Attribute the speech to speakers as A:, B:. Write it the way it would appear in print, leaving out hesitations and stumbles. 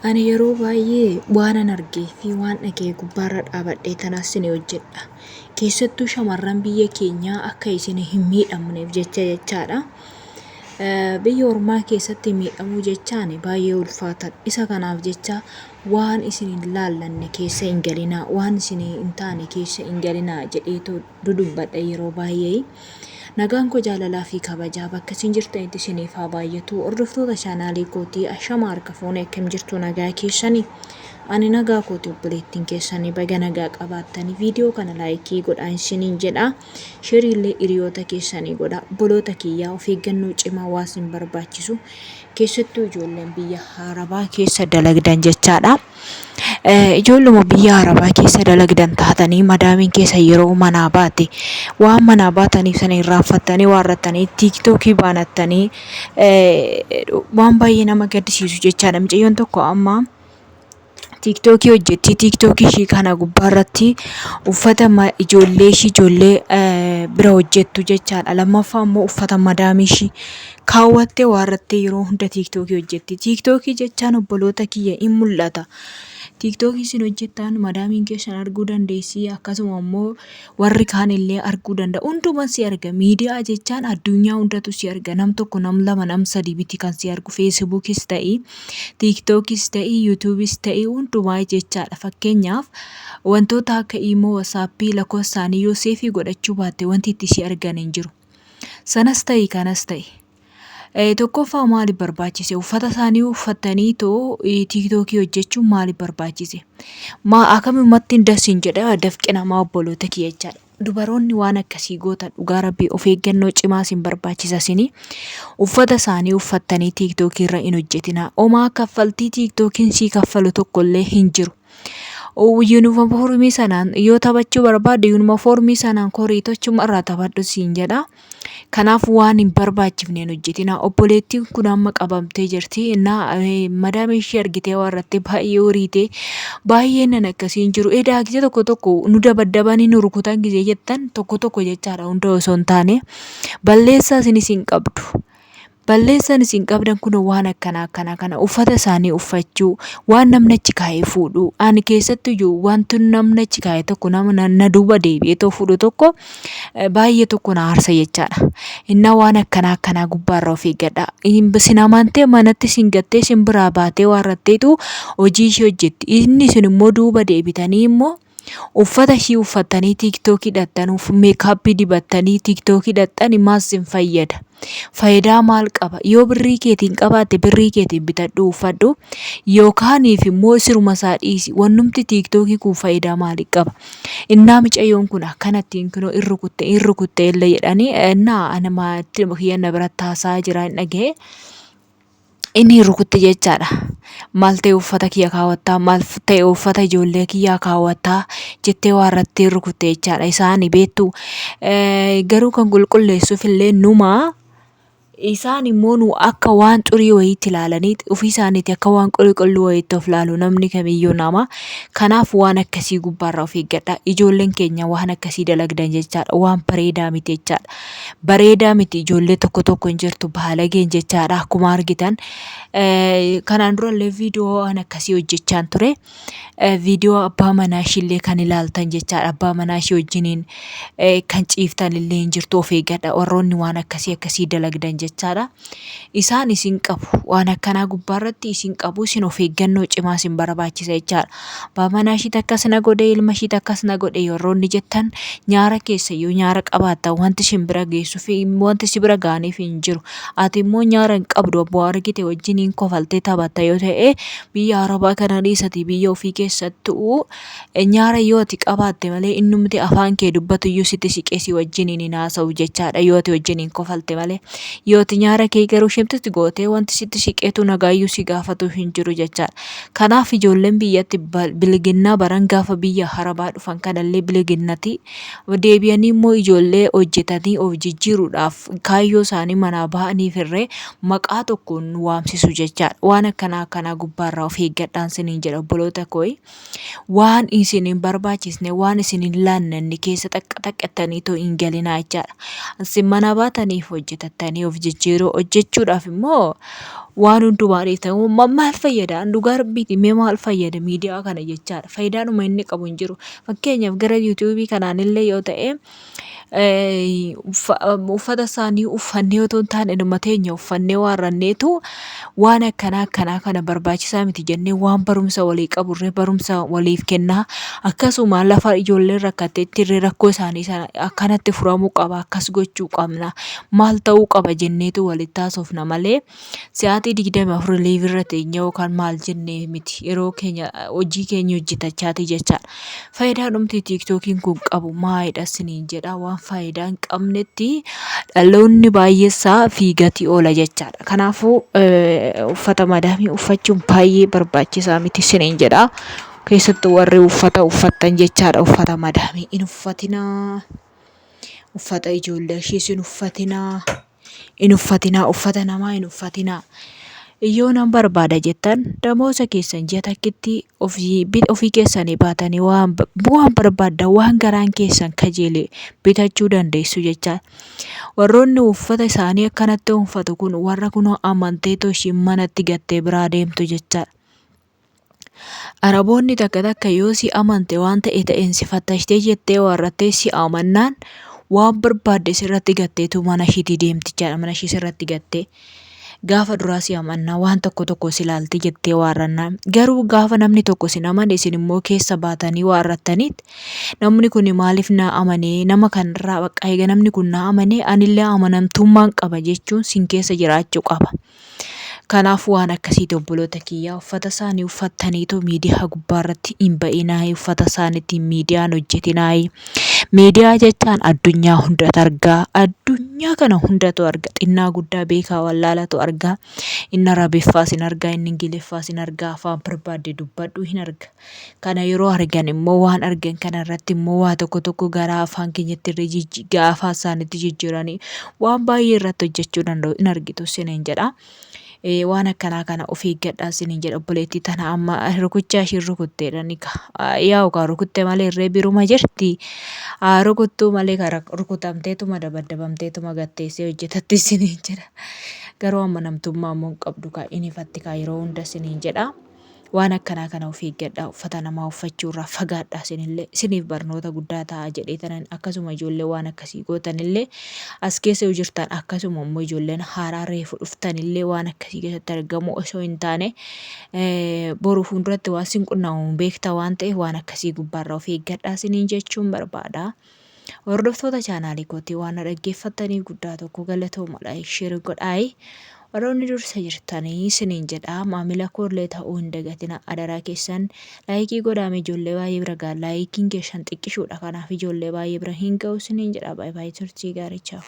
A: Ani yeroo baay'ee waanan argee fi waan dhaga'e gubbaarra dhaabadhee tanas isin hojjedha. Keessattuu shamarran biyya keenyaa akka isin hin miidhamneef jecha jechaadha. Biyya ormaa keessatti miidhamuu jechaan baay'ee ulfaataadha. Isa kanaaf jecha waan isin hin laallanne keessa hin galinaa, waan isin hin taane keessa hin galinaa jedheetu dudubbadha yeroo baay'ee. Nagaan koo jaalalaa fi kabajaa bakka isin jirtanitti isiniif haa baay'atu. Hordoftoota chaanaalii kootii ashama harka fuune akkam jirtu nagaa keessanii? Ani nagaa kooti obboleettiin keessanii baga nagaa qabaattanii viidiyoo kana laayikii godhaa isiniin jedha. Sheerii illee hiriyoota keessanii godha. Obboloota kiyyaa of eeggannoo cimaa waa isin barbaachisu. Keessattuu ijoolleen biyya Arabaa keessa dalagdan jechaadha. Ijoolluma biyya Arabaa keessa dalagdan taatanii madaamiin keessa yeroo manaa baate waan manaa baataniif sana irraanfattanii waarrattanii tiiktookii baanattanii waan baay'ee nama gaddisiisu jechaadha. Mucayyoon tokko amma tiiktookii hojjetti. Tiiktookii ishii kana gubbaarratti uffata ijoollee ishii ijoollee bira hojjettu jechaadha. Lammaffaa immoo uffata madaamii ishii kaawwattee waarrattee yeroo hunda tiiktookii hojjetti. Tiiktookii jechaan obboloota kiyya in mul'ata. Tiiktookii isin hojjettan madaamiin keessan arguu dandeessi akkasuma immoo warri kaan illee arguu danda'a. Hunduma si arga. Miidiyaa jechaan addunyaa hundatu si arga. Nam tokko nam lama nam sadi miti kan si argu. Feesbuukis ta'i, tiiktookis ta'i, yuutuubis ta'i hundumaa jechaadha. Fakkeenyaaf wantoota akka iimoo, wasaappii lakkoofsa isaanii yoo seefii godhachuu baatte wanti itti si argan hin jiru. Sanas ta'i kanas ta'i. Tokkoffaa maaliif barbaachise? Uffata isaanii uffattanii too tiiktookii hojjechuun maaliif barbaachise? Maa akkamumatti das hin jedha dafqi namaa obboloota kiyya jechaadha. Dubaroonni waan akkasii gootan dhugaa rabbii of eeggannoo cimaa isin barbaachisa isinii. Uffata isaanii uffattanii tiiktookii irra hin hojjetinaa. Homaa kaffaltii tiiktookiin sii kaffalu tokkollee hin jiru. Yuunifoormii sanaan yoo taphachuu barbaadde yuunifoormii sanaan koriitochuma irraa taphadhu siin jedha. Kanaaf waan hin barbaachifne hin hojjetinaa. Obboleettiin kun amma qabamtee jirti. Innaa madaamii ishee argitee waan irratti baay'ee horiite. Baay'ee nan akkasii hin jiru. Edaa gisee tokko tokko nu dabaddabanii nu rukutan gisee jettan tokko tokko jechaadha hunda osoo hin taane. Balleessaa isinis hin qabdu. Balleessaan isin qabdan kun waan akkanaa akkanaa kana uffata isaanii uffachuu waan namni achi kaa'ee fuudhuu ani keessattu iyyuu wanti namni achi kaa'e tokko nama na duuba deebi'ee too fuudhu tokko baay'ee tokko na aarsa jechaadha. Innaa waan akkanaa akkanaa gubbaarra of eeggadha. Isin amantee manatti isin gattee isin biraa baatee waarratteetu hojii ishee hojjetti. Inni isin immoo duuba deebitanii immoo Uffata ishii uffattanii tiiktookii dhaqxan, meekaappii dibattanii tiiktookii dhaqxani maal sin fayyada? Faayidaa maal qaba? Yoo birrii keetiin qabaatte birrii keetiin bitadhuu uffadhu. Yookaaniif immoo siruma isaa dhiisi. Wannumti tiiktookii kun faayidaa maalii qaba? Innaa micayyoon kun akkanattiin kunoo in rukutte in rukutte illee jedhanii innaa ana maatti kiyyan na biratti haasa'aa jira hin dhaga'e. Inni rukutte jechaadha. Maal ta'e uffata kiyya kaawwattaa, maal ta'e uffata ijoollee kiyyaa kaawwattaa jettee waa irratti rukutte jechaadha. Isaani beektu garuu kan qulqulleessuuf illee numa. Isaan immoo nu akka waan xurii wayiitti ilaalanii ofii isaaniiti akka waan qulqulluu wayiitti of ilaalu namni kamiyyuu nama. Kanaaf waan akkasii gubbaarraa of eeggadha. Ijoolleen keenya waan akkasii dalagdan jechaadha. Waan bareedaa miti jechaadha. Bareedaa miti ijoollee tokko tokko hin jirtu baalageen jechaadha akkuma argitan. Kanaan durallee viidiyoo waan akkasii hojjechaan ture. Viidiyoo abbaa manaa ishiillee kan ilaaltan jechaadha. Abbaa manaa ishii wajjiniin kan ciiftan illee hin jirtu of eeggadha. Warroonni waan akkasii akkasii dalagdan jechaadha. Isaan isin qabu. Waan akkanaa gubbaarratti isin qabu. Isin of eeggannoo cimaa isin barbaachisa jechaadha. Abbaa manaa ishiitti akkas na godhe, ilma ishiitti akkas na godhe warroonni jettan nyaara keessa yoo nyaara qabaattan wanti isin bira geessu fi wanti si bira ga'aniif hin jiru. Ati immoo nyaara hin qabdu abboo argite wajjiniin kofaltee taphatta yoo ta'e biyya arabaa kana dhiisati biyya ofii keessattuu Nyaara yoo ati qabaatte malee innumti afaan kee dubbatu iyyuu sitti siqee si wajjiniin hin haasa'u jechaadha yoo ati wajjiniin kofalte malee. Yoo ati nyaara kee garuu shimtitti gootee wanti sitti siqeetu nagaayyuu si gaafatu hin jiru jechaadha. Kanaaf ijoolleen biyyatti bilginnaa baran gaafa biyya harabaa dhufan kanallee bilginnati deebi'anii immoo ijoollee hojjetanii of jijjiiruudhaaf kaayyoo isaanii manaa ba'aniif irree maqaa tokkoon nu waamsisu jechaadha. Waan akkanaa akkanaa gubbaarraa of eeggadhaan siniin jedha obboloota kooyi. Waan isin hin barbaachisne, waan isin hin laannanne keessa xaqqa xaqqattanii too hin galinaa jechaadha. Isin mana baataniif hojjetattanii of jijjiiruu hojjechuudhaaf immoo Waan hundumaa dhiiftan maal fayyada? Dhugaa rabbiiti mee maal fayyada miidiyaa kana jechaadha. Faayidaadhuma inni qabu hin jiru. Fakkeenyaaf gara yuutuubii kanaanillee yoo ta'e uffata isaanii uffannee otoo hin taane numa teenya uffannee waarranneetu waan akkanaa akkanaa kana barbaachisaa miti jennee waan barumsa walii qaburree barumsa waliif kennaa, akkasuma lafa ijoolleen rakkatteetti irree rakkoo isaanii sana akkanatti furamuu qaba, akkas gochuu qabna, maal ta'uu qaba jenneetu walitti haasofna malee sa'aatii 24 liivirra teenya yookaan maal jennee miti, yeroo keenya hojii keenya hojjetachaati jechaadha. Faayidaa dhumti tiiktookiin kun qabu maalidha isiniin jedha, waan faayidaa hin qabnetti dhaloonni baay'eessaa fiigatii oola jechaadha. Kanaafuu uffata madaamii uffachuun baay'ee barbaachisaa miti isiniin jedha. Keessattuu warri uffata uffattan jechaadha, uffata madaamii hin uffatinaa. Uffata ijoollee ishiis hin uffatinaa. Hin uffatinaa, uffata namaa hin uffatinaa. Yoo nan barbaada jettan damooza keessan ji'a takkitti ofii keessanii baatanii waan barbaaddan, waan garaan keessan kajeele bitachuu dandeessu jecha. Warroonni uffata isaanii akkanatti uffatu kun warra kunoo amanteetoo ishiin manatti gattee biraa deemtu jechaadha. Araboonni takka takka yoo si amante waan ta'e ta'een si fattashtee jettee waarrattee si amannaan waan barbaadde sirratti gatteetu mana ishiitii deemti jechaadha. Mana ishii sirratti gattee gaafa duraa si amannaa waan tokko tokko si ilaalti jettee waarrannaan, garuu gaafa namni tokko sin amane isin immoo keessa baatanii waarrattaniit namni kun maaliif na amanee, nama kanarraa bakka eega namni kun na amanee anillee amanamtummaan qaba jechuun sin keessa jiraachuu qaba. Kanaafuu waan akkasiiti obboloota kiyyaa, uffata isaanii uffattaniitu miidiyaa gubbaa irratti hin ba'inaayi, uffata isaaniitiin miidiyaan hojjetinaayi. Miidiyaa jechaan addunyaa hundatu argaa, addunyaa kana hundatu arga, xinnaa guddaa beekaa wallaalatu argaa, inni Arabiffaas hin argaa, inni Ingiliffaas hin argaa, afaan barbaadde dubbadhu hin arga. Kana yeroo argan immoo waan argan kana irratti immoo waa tokko tokko gara afaan keenyatti irra gara afaan isaaniitti jijjiiranii waan baay'ee irratti hojjechuu danda'u, hin argitu isiniin jedha. Waan akkanaa kana of eeggadhaa isiniin jedha. Obboleettii tana amma rukuchaa ishiin rukutteedha ni ka. Yaa'u kaa rukutte malee irree biruma jirti. Haa rukuttuu malee ka rukutamteetuma dabaddabamteetuma gatteessee hojjetatti isiniin jedha. Garuu amanamtummaa immoo hin qabdu kaa, hin ifatti kaa yeroo hunda isiniin jedha. Waan akkanaa kana of eeggadhaa, uffata namaa uffachuu irraa fagaadhaa, isinillee isiniif barnoota guddaa ta'a jedhee tanan, akkasuma ijoollee waan akkasii gootanillee as keessa yoo jirtan, akkasuma immoo ijoolleen haaraa reefu dhuftanillee waan akkasii keessatti argamu osoo hin taane boru fuulduratti waan sin qunnamu beekta waan ta'eef waan akkasii gubbaarraa of eeggadhaa isiniin jechuun barbaada. Hordoftoota chaanaalii kootii, waan na dhaggeeffattaniif guddaa tokko galatooma. Like, share godhaayi. Warroonni dursa jirtanii isiniin jedha, maamila koollee ta'uu hin dagatina adaraa keessan. Laayikii godhaame ijoollee baay'ee bira ga'a, laayikiin keessan xiqqishuudha, kanaaf ijoollee baay'ee bira hin ga'u isiniin jedha. Baay'ee baay'ee, turtii gaarii, chaaw.